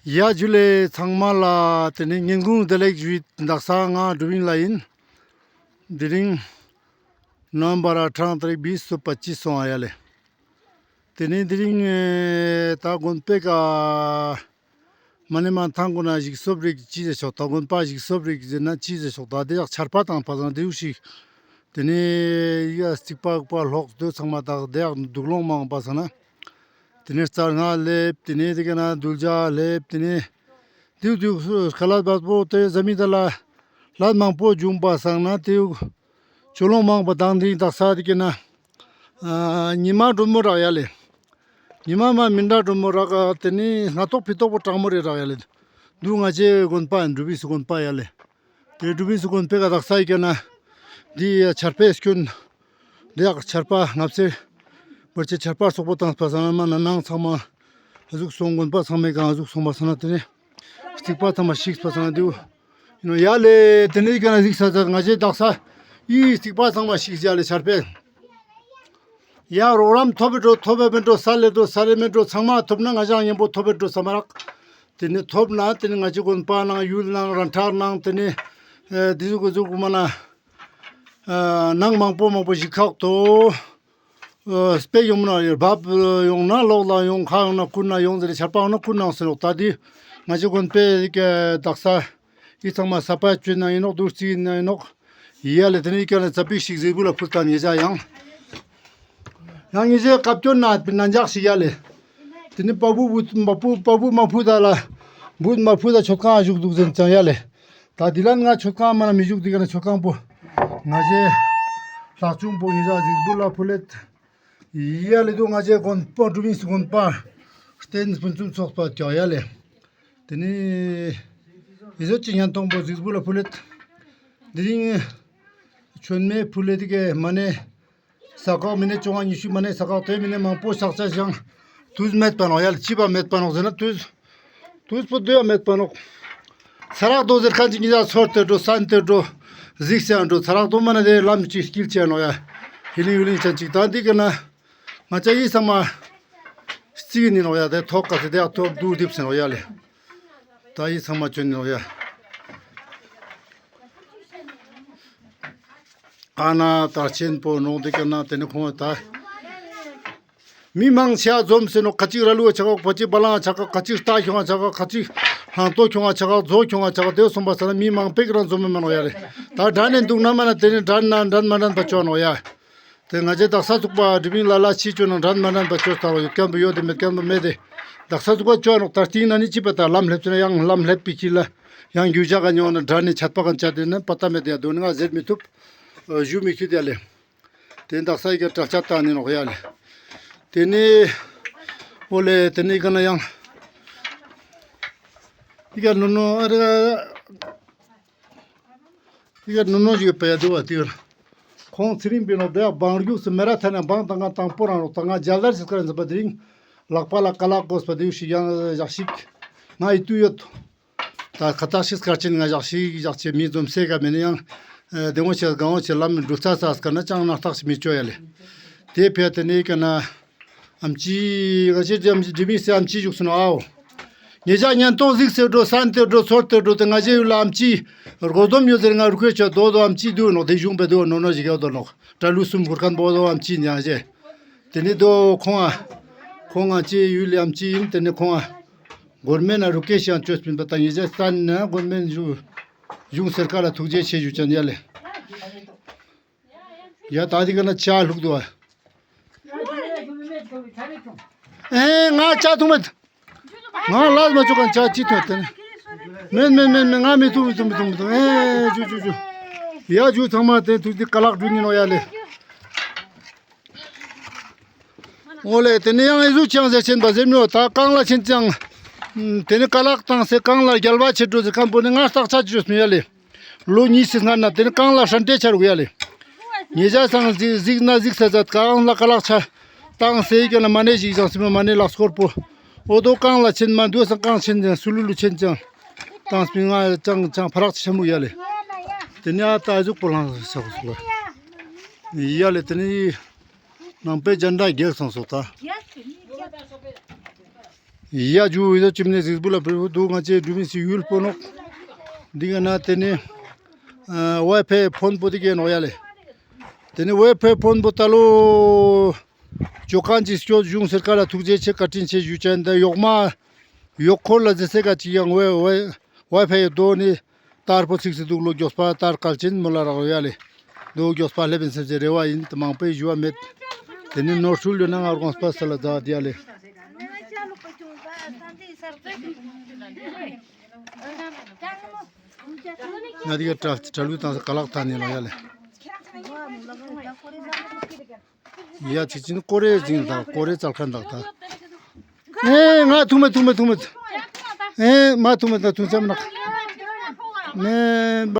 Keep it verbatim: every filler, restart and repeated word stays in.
ཡ་ཇུ་ལེ་ཚང་མ་ལ། དེ་ནེ་ཉིན་གུང་བདེ་ལེགས་ཞུ། དག་ས་ང་དྲུ་བིན་ལ་ཡིན། དེ་རིང་ནོ་བེམ་བར་ཨ་ཁྲང་ཏ་རིག་བིས་སུ་པ་ཅིས་སོང་ཨ་ཡ་ལེ། དེ་ནེ་དེ་རིང་ཨེ་ད་དགོན་པའི་ཀ་མ་ནེ་མ་ཐང་གོ་ན་ཞིག་གསོབ་རིག་ཅི་ཟེར་ཆོག་ད་དགོན་པ་ཞིག་གསོབ་རིག་ཟེར་ན་ཅི་ཟེར་ཆོག་ད་དེ་ཡག་ཆར་པ་དང་པ་སང་དེའུ་ཞིག་དེ་ནེ་ཡ་རྩིག་པ་པ་ལོག་དེ་ཚང་མ་དག་དེ་ཡག་དུག་ལོང་མང་པ་སང་ན། དེ་ནེ་རྩར་ང་ལེབ། དེ་ནེ་དེ་ཀ་ན་དུལ་ཇ་ལེབ། དེ་ནེ་དེའུ་དེའུ་ཁ་ལ་བ་པོ་དེ་ཟ་མི་ད་ལ་ལ་མང་པོ་བྱུང་པ་སང་ན་དེའུ་ཅོ་ལོང་མང་པ་དང་དེ་དག་ས་དེ་ཀ་ན་ཨ་ཉི་མ་དྲོན་མོ་རག་ཡ་ལེ། ཉི་མ་མ་མི་འདྲ་དྲོན་མོ་རག་དེ་ནེ་སྣ་ཐོག་ཕི་ཐོག་པོ་གྲང་མོ་རེ་རག་ཡ་ལེ། དུ་ང་ཅའི་དགོན་པ་ཡིན། དྲུ་བིན་སི་དགོན་པ་ཡ་ལེ། དེ་དྲུ་བིན་སི་དགོན་པའི་ཀ་དག་ས་ཡི་ཀ་ན་དེ་ཡ་ཆར་པའི་སྐྱོན། དེ་ཡག་ཆར་པ་ང་ཚེ་བར་ཆད་ཆར་པ་སོག་པོ་བཏང་པ་སང་ན་མ་ན་ནང་ཚང་མ་ཨ་ཟུག་སོང་། དགོན་པ་ཚང་མའི་ཀ་ཨ་ཟུག་སོང་པ་སང་ན་དེ་ནེ་རྩིག་པ་ཚང་མ་ཞིག་པ་སང་ན་དེའུ་ཡིན་ནོ་ཡ་ལེ། དེ་ནེ་ཡི་ཀ་ན་ཞིག་ས་ཚར་ང་ཅའི་དག་ས་ཡི་རྩིག་པ་ཚང་མ་ཞིག་ཡ་ལེ་ཆར་པས། ཡང་རོགས་རམ་ཐོབ་པའི་འགྲོ་ཐོབ་པའི་མེད་འགྲོ་ས་ལེ་འགྲོ་ས་ལེ་མེད་འགྲོ་ཚང་མ་ཐོབ་ན་ང་ཅའང་ཉམ་པོ་ཐོབ་པའི་འགྲོ་ས་མ་རག་དེ་ནེ་ཐོབ་ན་དེ་ནེ་ང་ཅའི་དགོན་པ་ནང་ཡུལ་ནང་རང་ཁྲག་ནང་དེ་ནེ་ཨེ་དེ་ཟུག་གི་ཟུག་མ་ན་ཨ་ནང་མང་པོ་མང་པོ་ཞིག་ཁག་ཏོ་ཨ་སྤེ་ཡོང་ན་ཡོད་བབ་ཡོང་ན་ལོག་ལ་ཡོང་ཁ་ཡོང་ན་ཀུན་ན་ཡོང་ཟེར་ཆར་པ་ཡོང་ན་ཀུན་ན་ཡོང་ཟེར་ལོག་ད་དེ་ང་ཅའི་དགོན་པའི་ཀ་དག་ས་ཡི་ཚང་མ་ས་པ་ཅོས་ན་ཡིན་ནོག་དུར་རྩིག་ཡིན་ན་ཡིན་ནོག་ཡ་ལེ། དེ་ནེ་ཡི་ཀ་ན་ཙ་པིག་ཞིག་གཟིགས་བུ་ལ་ཕུལ་ཏང་ཉེ་ཞ་ཡང་། ཡང་ཉེ་ཞའི་བཀའ་བཀྱོན་ན་ན་འཇག་ཞིག་ཡ་ལེ། དེ་ནེ་པ་བུ་བུ་མ་བུ་པ་བུ་མ་བུ་ད་ལ་བུ་མ་བུ་ད་མཆོད་ཁང་བཞུགས་འདུག་ཟེར་ཅང་ཡ་ལེ། ད་དེ་ལ་ང་མཆོད་ཁང་མ་ན་མི་བཞུགས་དེ་ཀ་ན་མཆོད་ཁང་པོ་ང་ཞའི་ལྷག་ཆུང་པོ་ཉེ་ཞ་གཟིགས་བུ་ལ་ཕུལ་ལེད། ཡ་ལེ་དུ་ང་ཅའི་དགོན་པ་དྲུ་བིན་སི་དགོན་པ་རྟེན་ཕུན་སུམ་ཚོགས་པ་ཀྱང་ཡ་ལེ། དེ་ནེ་ཡི་ཟོ་ཅི་ཉན་ཐོང་པོ་གཟིགས་བུ་ལ་ཕུལ་ལེད། དེ་རིང་མཆོད་མེ་ཕུལ་ལེད་དེ་ཀ་མ་ནེ་ས་ཀག་མི་ནེ་བཅོ་ལྔ་ཉི་ཤུ་མ་ནེ་ས་ཀག་དེ་མི་ནེ་མང་པོ་ཤག་ཆ་ཞང་དུས་མེད་པ་ནོག་ཡ་ལེ། ཅི་པ་མེད་པ་ནོག་ཟེར་ན་དུས་དུས་པོ་དུ་ཡ་མེད་པ་ནོག་ཚ་རག་དོ་ཟེར་ཁན་ཅིག་ཉེ་ཞ་ཚོར་ཏེ་འགྲོ་སན་ཏེ་འགྲོ་གཟིགས་ས་འགྲོ་ཚ་རག་དོ་མ་ན་དེ་ལམ་ཅིག་སྐྱིལ་ཆ་ནོག་ཡ། ཧི་ལིང་ཧི་ལིང་ཅན་ཅིག་ད་འདི་ཀ་ན་ང་ཅའི་ཡི་ཚང་མ་རྩིག་ནི་ནོག་ཡ། དེ་ཐོག་ཀ་སེ་དེ་ཡ་ཐོག་དུ་རྡིབ་སེ་ནོག་ཡ་ལེ། ད་ཡི་ཚང་མ་ཅོན་ནི་ནོག་ཡ། ཨ་ན་དར་ཆེན་པོ་ནོག་འདི་ཀ་ན་དེ་ནེ་ཁོང་ད་མི་མང་ཆེ་འཛོམས་སེ་ནོག་ཁ་ཅིག་ར་ལུ་ཆ་ཁ་ཁ་ཅིག་བ་ལང་ཆ་ཁ་ཁ་ཅིག་རྟ་ཁྱོང་ཆ་ཁ་ཁ་ཅིག་ལྷང་ཏོ་ཁྱོང་ཆ་ཁ་མཛོ་ཁྱོང་ཆ་ཁ་དེ་སོང་པ་ས་ན་མི་མང་པེག་རང་འཛོམས་མེ་མ་ནོག་ཡ་ལེ། ད་དྲན་ནེ་འདུག་ན་མ་ན་དེ་ནེ་དྲན་ན་དྲན་མ་དྲན་པ་ཅོ་ནོག་ཡ། དེ་ང་ཅའི་དག་ས་ཚུགས་པ་དྲི་བིན་ལ་ལ་ཕྱི་ཅོ་ནང་དྲན་མ་དྲན་པ་ཅོ་ལྟ་བ་ཡོད་ཁན་པོ་ཡོད་དེ་མེད་ཁན་པོ་མེད་དེ། དག་ས་ཚུགས་པ་ཅོ་ནོག་ད་སྟིང་ན་ནི་ཅི་པ་ད་ལམ་ལེབ་ཚུ་ན་ཡང་ལམ་ལེབ་པི་ཁྱི་ལ་ཡང་རྒྱུ་ཇག་ག་ཉོ་ན་དྲན་ནི་ཆད་པ་གན་ཆད་དེ་ན་པ་ཏ་མེད་དེ་ཡ་དོ་ནི་ང་ཟེར་མི་ཐུབ། ཞུ་མི་ཁྱི་དེ་ལེ། དེ་དག་ས་ཡི་ག་དྲག་ཆ་ཏང་ནི་ནོག་ཡ་ལེ། དེ་ནེ་འོ་ལེ་དེ་ནེ་ཡི་ག་ན་ཡང་ཡི་ག་ནོ་ནོ་ཨ་རེ། ཏི་ཀ་ནུ་ནོ་ཞིག་པེ་ཡ་དུ་བ་ཏི་ཀ་ཁོང་ཚེ་རིང་པེ་ནོ་དེ་བང་རྒྱུགས་སུ་མེ་ར་ཐ་ན་བང་ཏང་ང་དང་པོ་རང་རོགས་ཏང་ང་རྒྱལ་དར་ཞིག་ཀ་ར་འཛིན་པ་དེ་རིང་ལག་པ་ལ་ཀ་ལག་དགོས་པ་དེ་ཞིག་ཡང་ཞག་ཞིག་ང་ཡི་ཏུ་ཡོད། ད་ཁ་ཐག་ཞིག་སྐར་ཆེན་ང་ཞག་ཞིག་ཞག་ཆེ་མི་འཛོམས་སེ་ག་མེ་ནི་ཡང་དེ་ངོ་ཆེ་གང་ངོ་ཆེ་ལམ་འགྲུལ་ཚ་ས་སྐར་ན་ཅང་ནག་ཐག་ཞིག་མི་ཅོ་ཡ་ལེ། དེ་ཕེ་ཏེ་ནི་ཀ་ན། ཨམ་ཆི། ང་ཞེ་ཨམ་ཆི་འདི་མི་སེ་ཨམ་ཆི་བཞུགས་སུ་ནོ་ཨའོ། ཉེ་ཞ་ཉན་ཏོང་གཟིགས་སེ་འགྲོ་སན་ཏེ་འགྲོ་ཚོར་ཏེ་འགྲོ་ཏེ་ང་ཞེ་ཡུལ་ལ་ཨམ་ཆི། རྒོ་དོམ་ཡོད་ཟེར་ང་རུ་ཁེ་ཆོ་དོ་དོ་ཨམ་ཆི་དུ་ནོ་དེ་གཞུང་པེ་དུ་ནོ་ནོ་ཞིག་ཡོད་དོ་ནོ། གྲ་ལུ་སུམ་གུར་ཁན་བོ་དོ་ཨམ་ཆི་ཉང་ཞེ། དེ་ནི་དོ་ཁོང་ཨ། ཁོང་ཨ་ཅི་ཡུལ་ལ་ཨམ་ཆི་ཡིན་དེ་ནི་ཁོང་ཨ། གོར་མེན་ན་རུ་ཁེ་ཤང་ཅོས་པིན་པ་ད་ཉེ་ཞ་སན་ན་གོར་མེན་གཞུང་སར་ཀར་ལ་ཐུགས་རྗེ་ཆེ་ཞུ་ཅན་ཡ་ལེ། ཡ་ད་འདི་ཀ་ན་ཆ་ལུག་འདུག་ཨ། ཨེ་ང་ཆ་འཐུང་མེད། ང་ལ་མ་བཅུག་ག་ཆ་ཅི་ཐོན་ཏེ། མེན་མེན་མེན་མེན་ང་མི་འཐུང་མི་འཐུང་མི་འཐུང་མི་འཐུང་། ཨེ་ཇུ་ཇུ་ཇུ། ཡ་ཇུ་ཚང་མ་དེ་ཐུག་དེ་ཀ་ལག་འདྲུ་ཉིན་ནོ་ཡ་ལེ། འོ་ལེ་དེ་ནི་ཡང་ཨི་ཟུག་ཅང་ཟེར་ཆེན་པ་ཟེར་མི་འོ་ད་རྐང་ལ་ཆེན་ཅང་། དེ་ནི་ཀ་ལག་བཏང་སེ་རྐང་ལ་རྒྱལ་བ་ཆེ་འགྲོ་ཟེར་ཁན་པོ་ནི་ང་རྟགས་ཆ་ཅི་ཡོད་མི་ཡ་ལེ། ལོ་ཉིས་སི་སྔ་ན་དེ་ནི་རྐང་ལག་ཧྲན་ཏེ་ཆ་རུག་ཡ་ལེ། ཉེ་ཞ་སང་གཟིགས་གཟིགས་ན་གཟིགས་ས་ཛད་རྐང་ལག་ཀ་ལག་ཆ་བཏང་སེ་ཡི་ཀ་ན་མ་ནེ་ཞིག་ཅང་སི་མ་མ་ནེ་ལག་སྐོར་པོ། འོ་དོ་རྐང་ལ་ཆེན་མ་འདུག་སང་རྐང་ཆེན་ཅང་སུ་ལུ་ལུ་ཆེན་ཅང་། བཏང་སེ་ང་ཅང་ཅང་ཕ་རག་ཆེན་མོ་ཡ་ལེ། དེ་ནི་ཨ་ད་ཨི་ཟུག་པོ་ལང་ས་ཁོ་སུ་ལ། ཡ་ལེ་དེ་ནི་ནང་པའི་ཇན་ཌ་རྒྱལ་སོང་སོ་ད། ཡ་ཇུ་ཡོད་ཅིམ་ནེ་གཟིགས་བུ་ལ་བུ་དུ་ང་ཅེ་འགྲུལ་མི་སི་ཡུལ་པོ་ནོག། འདི་ག་ན་ཏེ་ནེ་ཨ་ཝའི་ཕའི་ཕོན་པོ་འདི་ག་ནོག་ཡ་ལེ། ཏེ་ནེ་ཝའི་ཕའི་ཕོན་པོ་ད་ལོ་ཅོ་ཁན་ཅིག་སྐྱོད་གཞུང་སར་ཀར་ལ་ཐུགས་རྗེ་ཆེ་བཀའ་དྲིན་ཆེ་ཞུ་ཅན་ད་ཡོག་མ་ཡོག་འཁོར་ལ་ཟེར་སེ་ག་ཅིག་ཡང་ཝའི་ཝའི་ཝའི་ཕའི་དོ་ནི་ཏར་པོ་ཚིག་སེ་དུག་ལོ། གྱོགས་པ་ཏར་སྐལ་ཅན་མོལ་ལ་རག་ཡ་ལེ། དོ་གྱོགས་པ་ལེབ་ཨིན་སེམས་ཅན་རེ་བ་ཨིན། ཏེ་མང་པོའི་ཞུ་བ་མེད། ཏེ་ནེ་ནོར་འཁྲུལ་ཡོད་ན་ང་དགོངས་པ་སལ་ལ་མཛད་དེ་ཡ་ལེ། ང་འདི་ག་གྲ་གྲ་ལུས་བཏང་ས་ཀ་ལག་ཐ་ནི་ལོ་ཡ་ལེ། ཡ་ཅི་ཅིན་ཀོ་རེ་ཅིན་ད་ཀོ་རེ་ཙལ་ཁན་དག་ད། ཨེ་ང་ཐུག་མེད་ཐུག་མེད་ཐུག་མེད། ཨེ་མ་ཐུག་མེད་ད་ཐུག་ཅམ་ནག། མེ་